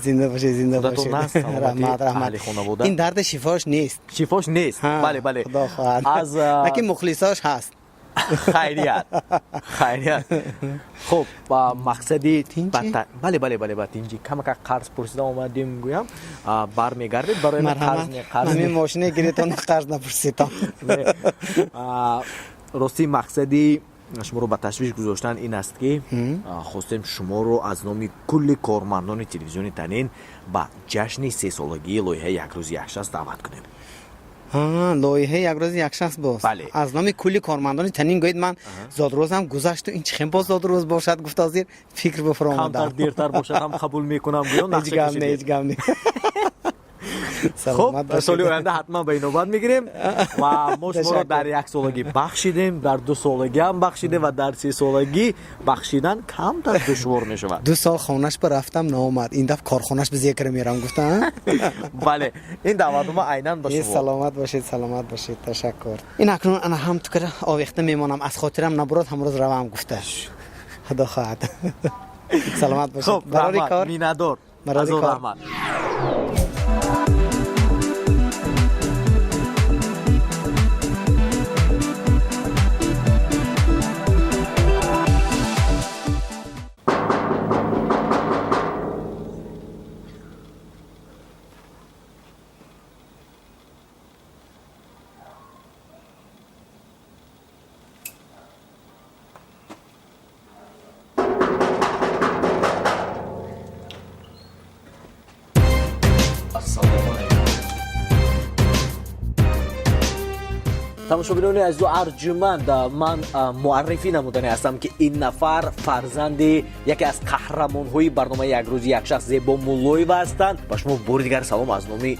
Зинда бошед, зинда бошед, раҳмат, раҳмат. Ин дарди шифош нест. Шифош нест, бале, бале. Худо хоҳад, аз лекин мухлисош ҳаст. Хайрият, хайрият. Хуб, ба мақсади, бале, бале, бале, ба тинҷӣ. Камака қарз пурсида омадем, гӯям, бармегардед барои қарз. Ҳамин мошине гиритон, қарз напурситон. Ростӣ, мақсади шуморо ба ташвиш гузоштан ин аст, ки хостем шуморо аз номи кулли кормандони телевизиони Танин ба ҷашни сесолагии лоиҳаи Як рӯзи як шахс даъват кунем. Лоиҳаи Як рӯзи як шахс боз? Бале. Аз номи кулли кормандони Танин гӯед. Ман зодрӯзам гузашту ин чӣ хел боз зодрӯз бошад, гуфта, ҳозир фикр бифаромадам. Камтар дертар бошад ҳам қабул мекунам, гӯё. Ҳеҷ гап не, ҳеҷ гап не. Хуб, соли оянда ҳатман ба инобат мегирем. Ва мо шуморо дар яксолагӣ бахшидем, дар дусолагӣ ҳам бахшидем ва дар сесолагӣ бахшидан камтар душвор мешавад. 2 сол хонаш ба рафтам, наомад, ин дафъ корхонаш ба зекра мерам, гуфта. Бале, ин даъватнома айнан ба шумо. Саломат бошед, саломат бошед, ташаккур. Ин акнун ана ҳам тукара овехта мемонам, аз хотирам набурад, ҳамрӯз равам гуфта, худо хоҳад. Саломат бошед. Барори кор. Миннатдор. Барори кор. Раҳмат. Тамошобинони азизу арҷуманд, ман муаррифӣ намудане ҳастам, ки ин нафар фарзанди яке аз қаҳрамонҳои барномаи «Як рӯзи як шахс» Зебо Муллоева ҳастанд. Ба шумо бори дигар салом аз номи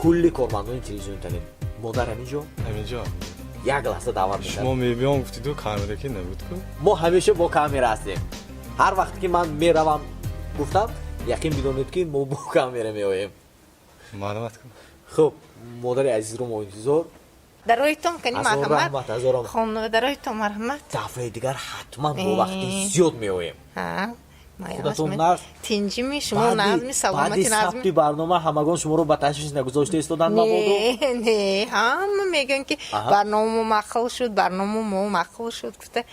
кулли кормандони телевизиони Танин. Модар ҳаминҷо? Ҳаминҷо. Як лаҳза даъват. Шумо мебиём гуфтиду, камера ки набуд ку. Мо ҳамеша бо камера ҳастем. Ҳар вақте ки ман меравам гуфтам, яқин бидонед, ки мо бо камера меоем. Маълумат кун. Хуб, модари азизро мо интизор. Дароитон кани, марҳамат, хонодароитон, марҳамат. Дафъаи дигар ҳатман бо вақти зиёд меоем. Худатон нағз? Тинҷими, шумо нағзми, саломати? Баъди сабти барнома ҳамагон шуморо ба ташвиш нагузошта истоданд мабодо? Не, ҳама мегӯянд, ки барномамо маъқул шуд, барнома мо маъқул шуд гуфта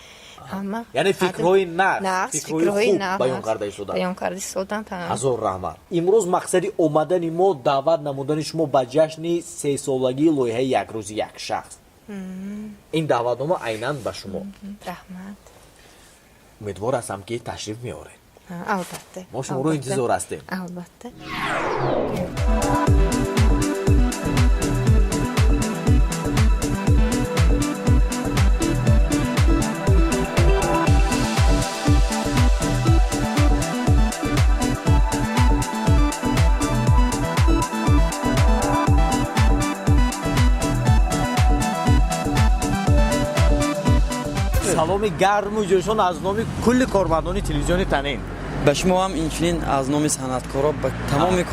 ҳама. Яъне фикрҳои нағз, фикрҳои хуб баён карда истоданд. Баён карда истоданд. Ҳазор раҳмат. Имрӯз мақсади омадани мо даъват намудани шумо ба ҷашни сесолагии лоиҳаи «Як рӯзи як шахс». Ин даъватнома айнан ба шумо. Раҳмат. Умедвор ҳастам, ки ташриф меоред. Албатта. Мо шуморо интизор ҳастем. Албатта. Саломи гарму ҷӯшон аз номи кулли кормандони телевизиони Танин. Ба шумо ҳам инчунин аз номи санъаткоро ба тамоми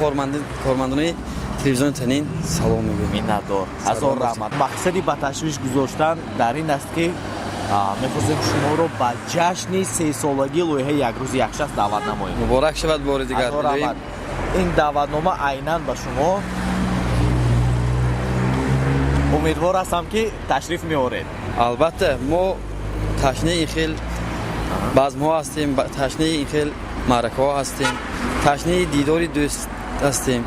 кормандони телевизиони Танин салом мегӯем. Миннатдор, ҳазор раҳмат. Мақсади ба ташвиш гузоштан дар ин аст, ки мехостем шуморо ба ҷашни сесолагии лоиҳаи «Як рӯзи як шахс» даъват намоем. Муборак шавад бори дигар. Раҳмат. Ин даъватнома айнан ба шумо. Умедвор ҳастам, ки ташриф меоред. Албатта, мо ташнаи ин хел базмҳо ҳастем, ташнаи ин хел маъракаҳо ҳастем, ташнаи дидори дӯст ҳастем.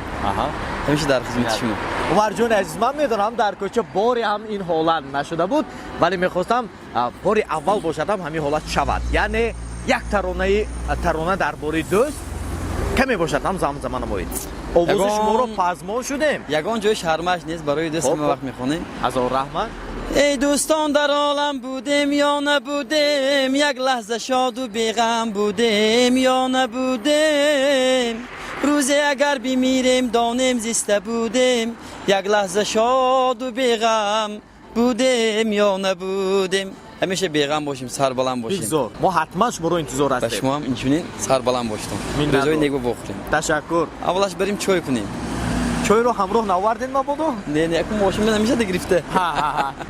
Ҳамеша дар хизмати шумо. Умарҷони азиз, ман медонам, дар кӯча боре ҳам ин ҳолат нашуда буд, вале мехостам бори аввал бошад ҳам ҳамин ҳолат шавад, яъне як таронаи тарона дар бораи дӯст каме бошад ҳам замзама намоед. Овози шуморо пазмон шудем. Ягон ҷои шармаш нест, барои дӯст ҳама вақт мехонем. Ҳазор раҳмат. Эй дӯстон, дар олам будем ё набудем, як лаҳза шоду беғам будем ё набудем? Рӯзе агар бимирем, донем зиста будем, як лаҳза шоду беғам будем ё набудем? Ҳамеша беғам бошем, сарбаланд бошем. Бигзор, мо ҳатман шуморо интизор Ба ҳастем. Шумо ҳам инчунин сарбаланд бошедон. Рӯзои неку бохӯрем. Ташаккур. Аввалаш барем чой кунем. Чойро ҳамроҳ навардем мабодо? Не, не, якун мошин намешада гирифта.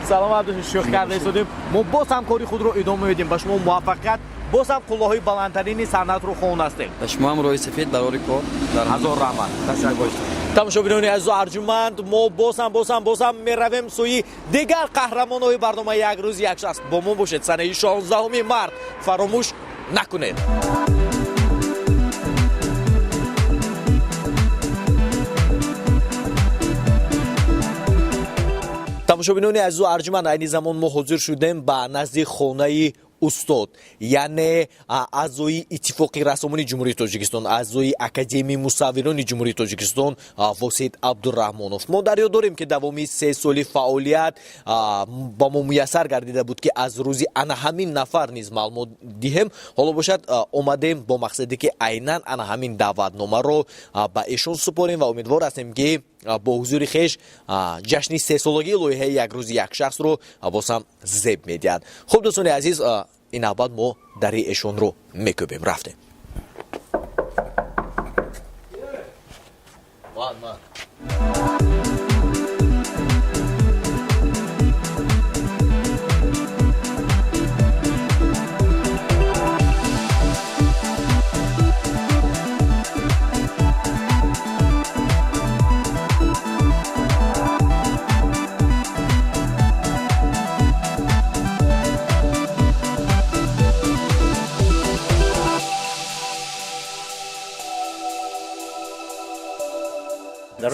Саломат бошед. Шӯх карда истодем. Мо боз ҳам кори худро идома медиҳем. Ба шумо муваффақият, боз ҳам қуллаҳои баландтарини санъатро хоҳон ҳастем. Ба шумо ҳам роҳи сафед барори кор. Ҳазор раҳмат, ташаккур. Тамошобинони азизу арҷуманд, мо боз ҳам, боз ҳам, боз ҳам меравем сӯи дигар қаҳрамонҳои барномаи «Як рӯз як шахс». Бо мо бошед, санаи 16 март фаромӯш накунед. Тамошобинони азизу арҷуманд, айни замон мо ҳозир шудем ба назди хонаи устод, яъне аъзои Иттифоқи рассомони Ҷумҳурии Тоҷикистон, аъзои Академияи мусаввирони Ҷумҳурии Тоҷикистон Восит Абдураҳмонов. Мо дар ёд дорем, ки давоми 3 соли фаъолият ба мо муяссар гардида буд, ки аз рӯзи ана ҳамин нафар низ маълумот диҳем. Ҳоло бошад, омадем бо мақсаде, ки айнан ана ҳамин даъватномаро ба эшон супорем ва умедвор ҳастем, ки бо ҳузури хеш ҷашни сесолагии лоиҳаи «Як рӯзи як шахсро» боз ҳам зеб медиҳад. Хуб, дӯстони азиз, ин навбат мо дари эшонро мекӯбем. Рафтем.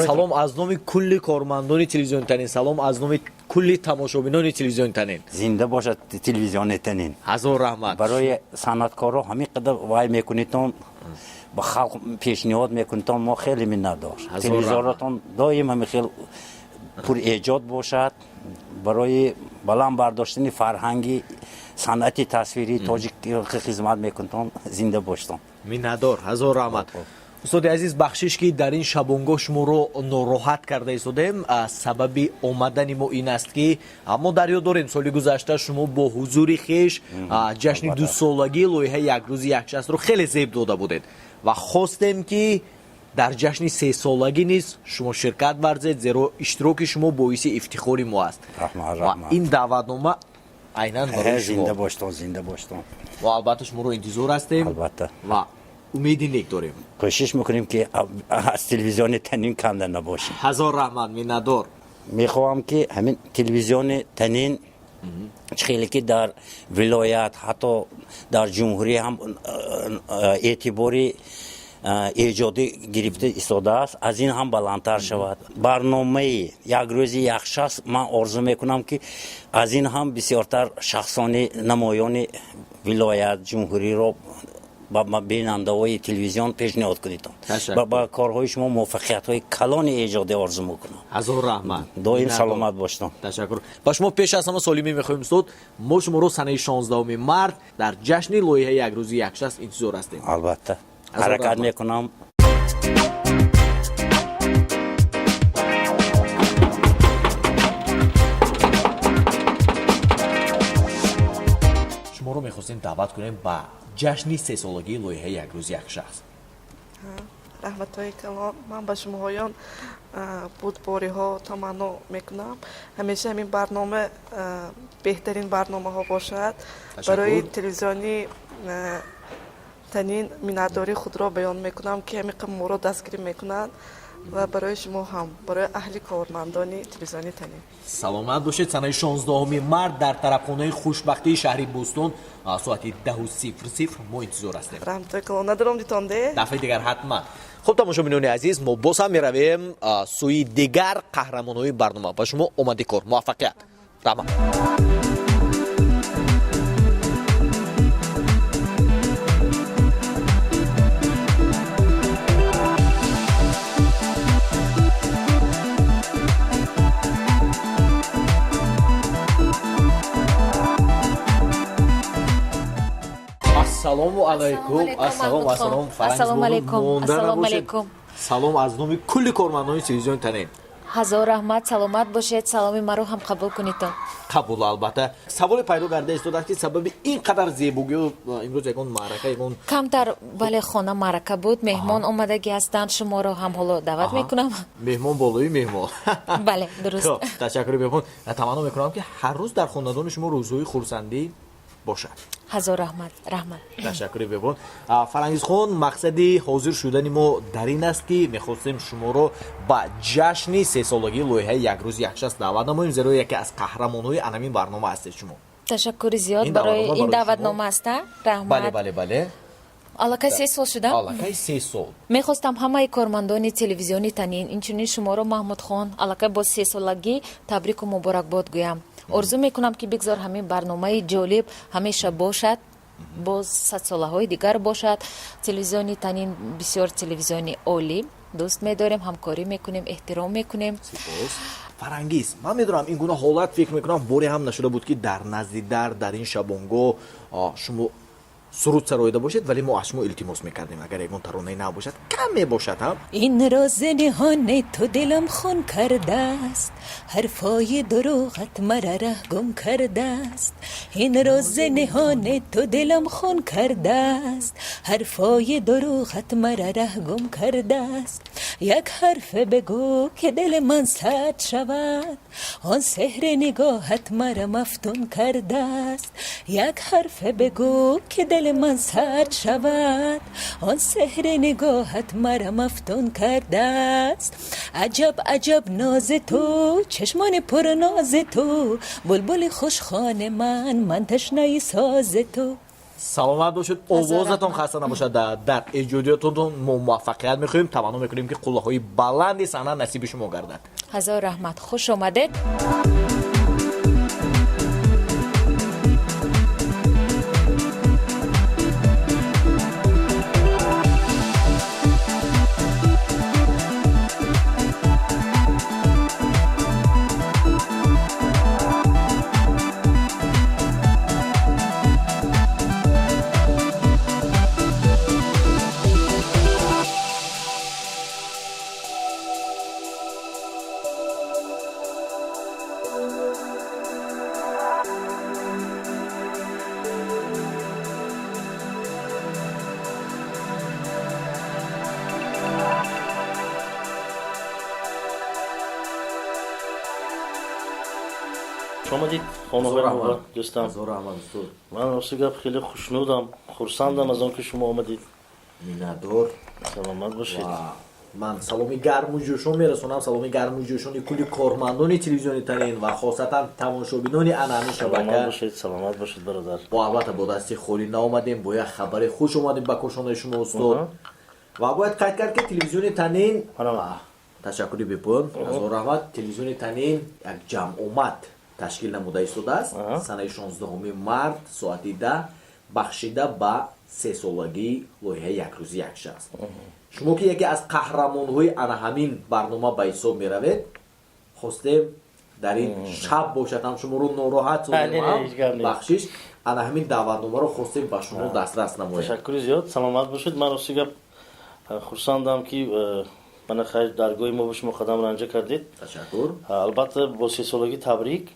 Салом аз номи кулли кормандони телевизиони Танин, салом аз номи кулли тамошобинони телевизиони Танин. Зинда бошад телевизиони Танин. Ҳазор раҳмат. Барои санъаткорро ҳамин қадар вай мекунедтон, ба халқ пешниҳод мекунедтон, мо хеле миннатдор. Телевизоротон доим ҳамин хел пурэҷод бошад барои Баланд бардоштани фарҳанги санъати тасвирии тоҷик хизмат мекунтон, зинда боштон. Миннатдор, ҳазор раҳмат. Устоди азиз, бахшиш, ки дар ин шабонгоҳ шуморо нороҳат карда истодем. Сабаби омадани мо ин аст, ки мо дар ёд дорем, соли гузашта шумо бо ҳузури хеш ҷашни дусолагии лоиҳаи «Як рӯзи як шахсро» хеле зеб дода будед ва хостем, ки дар ҷашни сесолагӣ низ шумо ширкат варзед, зеро иштироки шумо боиси ифтихори мо аст. Ва ин даъватнома айнан барои шумо. Зинда боштон, зинда боштон. Мо албатта шуморо интизор ҳастем албатта ва умеди нек дорем. Кӯшиш мекунем, ки аз телевизиони Танин канда набошем. Ҳазор раҳмат, миннатдор. Мехоҳам, ки ҳамин телевизиони Танин хеле ки дар вилоят, ҳатто дар ҷумҳурӣ ҳам эътибори эҷодӣ гирифта истодааст, аз ин ҳам баландтар шавад. Барномаи «Як рӯзи як шахс», ман орзу мекунам, ки аз ин ҳам бисёртар шахсони намоёни вилоят, ҷумҳуриро ба бинандаҳои телевизион пешниҳод кунедон. Ба корҳои шумо муваффақиятҳои калони эҷодӣ орзу мекунам. Ҳазор раҳмат. Доим саломат боштон. Ташаккур. Ба шумо пеш аз ҳама солимӣ мехоҳем, устод. Мо шуморо санаи 16 март дар ҷашни лоиҳаи «Як рӯзи як шахс» интизор ҳастем. Албатта, ҳаракат мекунам. Шуморо мехостем даъват кунем ба ҷашни сесолагии лоиҳаи «Як рӯзи як шахс». Раҳматҳои калон. Ман ба шумоҳоён бурдбориҳо таманно мекунам. Ҳамеша ҳамин барнома беҳтарин барномаҳо бошад. Барои телевизиони Танин миннатдории худро баён мекунам, ки ҳамин қадр моро дастгирӣ мекунанд, ва барои шумо ҳам, барои аҳли кормандони телевизиони Танин. Саломат бошед. Санаи 16 март дар тарабхонаи Хушбахтии шаҳри Бӯстон соати 10:00 мо интизор ҳастем. Раҳматҳои калон. Надором дитонде. Дафъаи дигар ҳатман. Хуб, тамошобинони азиз, мо боз ҳам меравем сӯи дигар қаҳрамонҳои барнома. Ба шумо омади кор, муваффақият, раҳмат. Ассалому алайкум. Ассалом, ассалом. Ассалому алайкум. Ассалому алайкум. Салом аз номи кулли кормандони телевизиони Танин. Ҳазор раҳмат, саломат бошед. Саломи маро ҳам қабул кунедтон. Қабул, албатта. Саволе пайдо карда истодааст, ки сабаби ин қадар зебогиё имрӯз ягон маърака, ягон Камтар, бале, хона маърака буд, меҳмон омадагӣ ҳастанд. Шуморо ҳам ҳоло даъват мекунам. Меҳмон болои меҳмон. Бале, дуруст. Ташаккури меҳмон. Таманно мекунам, ки ҳар рӯз дар хонадони шумо рӯзҳои хурсандӣ бошад. Ҳазор раҳмат, раҳмат. Ташаккури бебон. Фарангизхон, мақсади ҳозир шудани мо дар ин аст, ки мехостем шуморо ба ҷашни сесолагии лоиҳаи «Як рӯзи як шахс» даъват намоем, зеро яке аз қаҳрамонҳои анамин барнома ҳастед шумо. Ташаккури зиёд барои ин даъватнома аста, раҳмат. Бале, бале, бале. Аллакай 3 сол шудам. Аллакай 3 сол. Мехостам ҳамаи кормандони телевизиони Танин, инчунин шуморо, Маҳмудхон, аллакай бо сесолагӣ табрику муборакбод гӯям. Орзу мекунам, ки бигзор ҳамин барномаи ҷолиб ҳамеша бошад, боз садсолаҳои дигар бошад. Телевизиони Танин бисёр телевизиони олӣ, дӯст медорем, ҳамкорӣ мекунем, эҳтиром мекунем. Фарангиз, ман медонам, ин гуна ҳолат, фикр мекунам, боре ҳам нашуда буд, ки дар назди дар ин шабонгоҳ шумо суруд сароида бошед, вале мо аз шумо илтимос мекардем, агар ягон таронае нав бошад, каме бошад ҳам. Ин рози ниҳони ту дилам хун кардааст, ҳарфои дурӯғат мара раҳ гум кардааст. Ин рози ниҳони ту дилам хун кардааст, ҳарфои дурӯғат мара раҳ гум кардааст. Як ҳарфе бигӯ, ки дили ман сад шавад, он сеҳри нигоҳат мара мафтун кардааст. Як ҳарфе бигӯ, ки дили ман сад шавад, он сеҳри нигоҳат мара мафтун кардааст. Аҷаб, аҷаб нози ту, чашмони пурнози ту, булбули хушхони ман, ман ташнаи сози ту. Саломат бошед, овозатон хаста набошад. Дар эҷодиётатон мо муваффақият мехоҳем, таманно мекунем, ки қуллаҳои баланди саҳна насиби шумо гардад. Ҳазор раҳмат, хуш омадед. Омадед хонаҳои мо, дӯстам. Ман рости гап хеле хушнудам, хурсандам аз он ки шумо омадед. Миннатдор. Саломат бошед. Ман саломи гарму ҷӯшон мерасонам, саломи гарму ҷӯшони кулли кормандони телевизиони Танин ва хосатан тамошобинони ана ҳамин шабака. Бошед, саломат бошед, бародар. Мо албатта бо дасти холӣ наомадем, бо як хабари хуш омадем ба кошонаи шумо, устод. Ва бояд қайд кард, ки телевизиони Танин, ташаккури бепоён, ҳазор раҳмат, телевизиони Танин як ҷамъомад ташкил намуда истодааст санаи 16 март соати 10, бахшида ба сесолагии лоиҳаи «Як рӯзи як шахс». Шумо ки яке аз қаҳрамонҳои ана ҳамин барнома ба ҳисоб меравед, хостем дар ин шаб бошад ҳам шуморо нороҳат созем, бахшиш, ана ҳамин даъватномаро хостем ба шумо дастрас намоем. Ташаккури зиёд, саломат бошед. Ман рости гап хурсандам, ки мана хайр даргоҳи мо ба шумо қадам ранҷа кардед. Ташаккур. Албатта, бо сесолагӣ табрик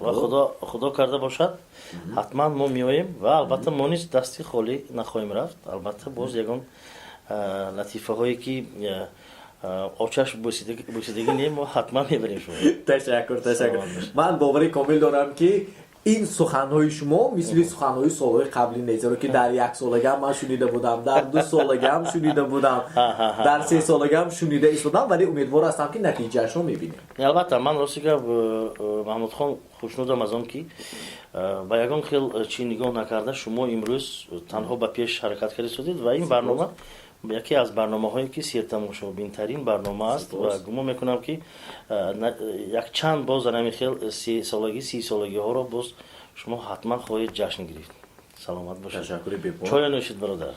ва худо карда бошад, ҳатман мо меоем ва албатта мо низ дасти холӣ нахоҳем рафт. Албатта, боз ягон латифаҳое ки очаш бӯсидагӣ не, мо ҳатман мебарем шумо. Ташаккур, ташаккур. Ман бовари комил дорам, ки ин суханҳои шумо мисли суханҳои солҳои қаблӣ нест, зеро ки дар яксолагиам ман шунида будам, дар дусолагиам шунида будам, дар сесолагиам шунида истодам, вале умедвор ҳастам, ки натиҷаашро мебинем. Албатта, ман рости гап, Маҳмудхон, хушнудам аз он ки ба ягон хел чӣ нигоҳ накарда, шумо имрӯз танҳо ба пеш ҳаракат карда истодед ва ин барнома яке аз барномаҳое ки сертамошобинтарин барнома аст ва гумон мекунам, ки якчанд боз дар ҳамин хел сесолагӣ, сисолагиҳоро боз шумо ҳатман хоҳед ҷашн гирифт. Саломат бошед. Ташаккури бепоён. Чоя нӯшед, бародар.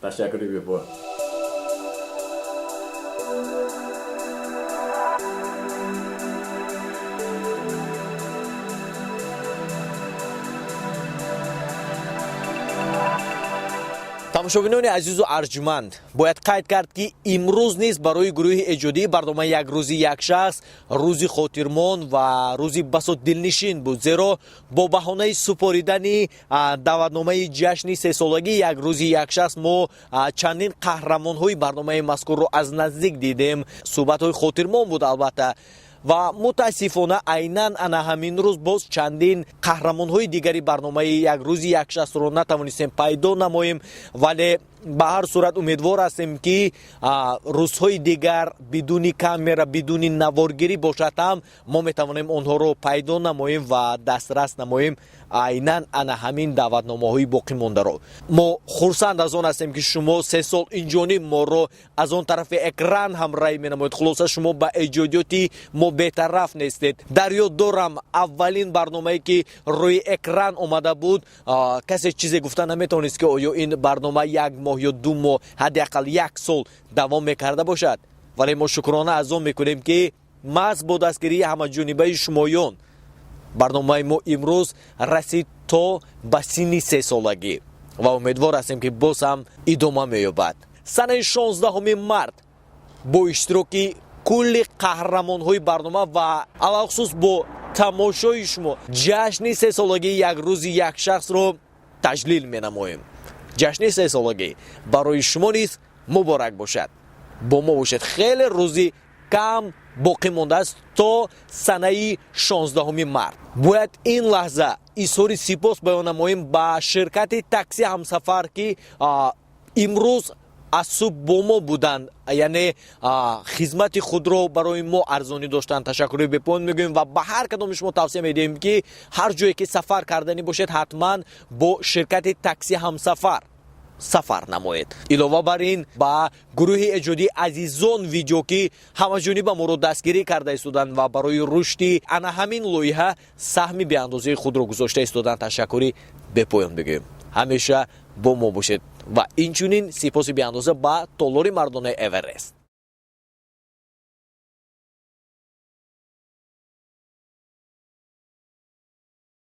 Ташаккури бепоён. Тамошобинони азизу арҷуманд, бояд қайд кард, ки имрӯз низ барои гурӯҳи эҷодии барномаи «Як рӯзи як шахс» рӯзи хотирмон ва рӯзи басо дилнишин буд, зеро бо баҳонаи супоридани даъватномаи ҷашни сесолагии «Як рӯзи як шахс» мо чандин қаҳрамонҳои барномаи мазкурро аз наздик дидем. Суҳбатҳои хотирмон буд, албатта, ва мутаассифона айнан ана ҳамин рӯз боз чандин қаҳрамонҳои дигари барномаи «Як рӯзи як шахсро» натавонистем пайдо намоем. Вале ба ҳар сурат умедвор ҳастем, ки рӯзҳои дигар бидуни камера, бидуни наворгирӣ бошад ҳам, мо метавонем онҳоро пайдо намоем ва дастрас намоем айнан ана ҳамин даъватномаҳои боқӣ мондаро. Мо хурсанд аз он ҳастем, ки шумо 3 сол инҷониб моро аз он тарафи экран ҳамроҳӣ менамоед. Хулоса, шумо ба эҷодиёти мо бетараф нестед. Дар ёд дорам, аввалин барномае ки рӯи экран омада буд, касе чизе гуфта наметавонист, ки оё ин барнома як моҳ ё 2 моҳ, ҳадди ақал як сол давом мекарда бошад. Вале мо шукрона аз он мекунем, ки маҳз бо дастгирии ҳамаҷонибаи шумоён барномаи мо имрӯз расид то ба синни сесолагӣ ва умедвор ҳастем, ки боз ҳам идома меёбад. Санаи 16 март бо иштироки кулли қаҳрамонҳои барнома ва алалхусус бо тамошои шумо ҷашни сесолагии «Як рӯзи як шахсро» таҷлил менамоем. Ҷашни сесолагӣ барои шумо низ муборак бошад. Бо мо бошед. Хеле рӯзи кам боқӣ мондааст то санаи 16 март. Бояд ин лаҳза изҳори сипос баён намоем ба ширкати такси «Ҳамсафар», ки имрӯз аз субҳ бо мо буданд, яъне хизмати худро барои мо арзонӣ доштанд. Ташаккури бепоён мегӯем ва ба ҳар кадоми шумо тавсия медиҳем, ки ҳар ҷое ки сафар карданӣ бошед, ҳатман бо ширкати такси «Ҳамсафар» сафар намоед. Илова бар ин, ба гурӯҳи эҷодии «Азизон видео», ки ҳамаҷониба моро дастгирӣ карда истоданд ва барои рушди ана ҳамин лоиҳа саҳми беандозаи худро гузошта истоданд, ташаккури бепоён бигӯем. Ҳамеша бо мо бошед ва инчунин сипоси беандоза ба толори мардонаи «Эверест».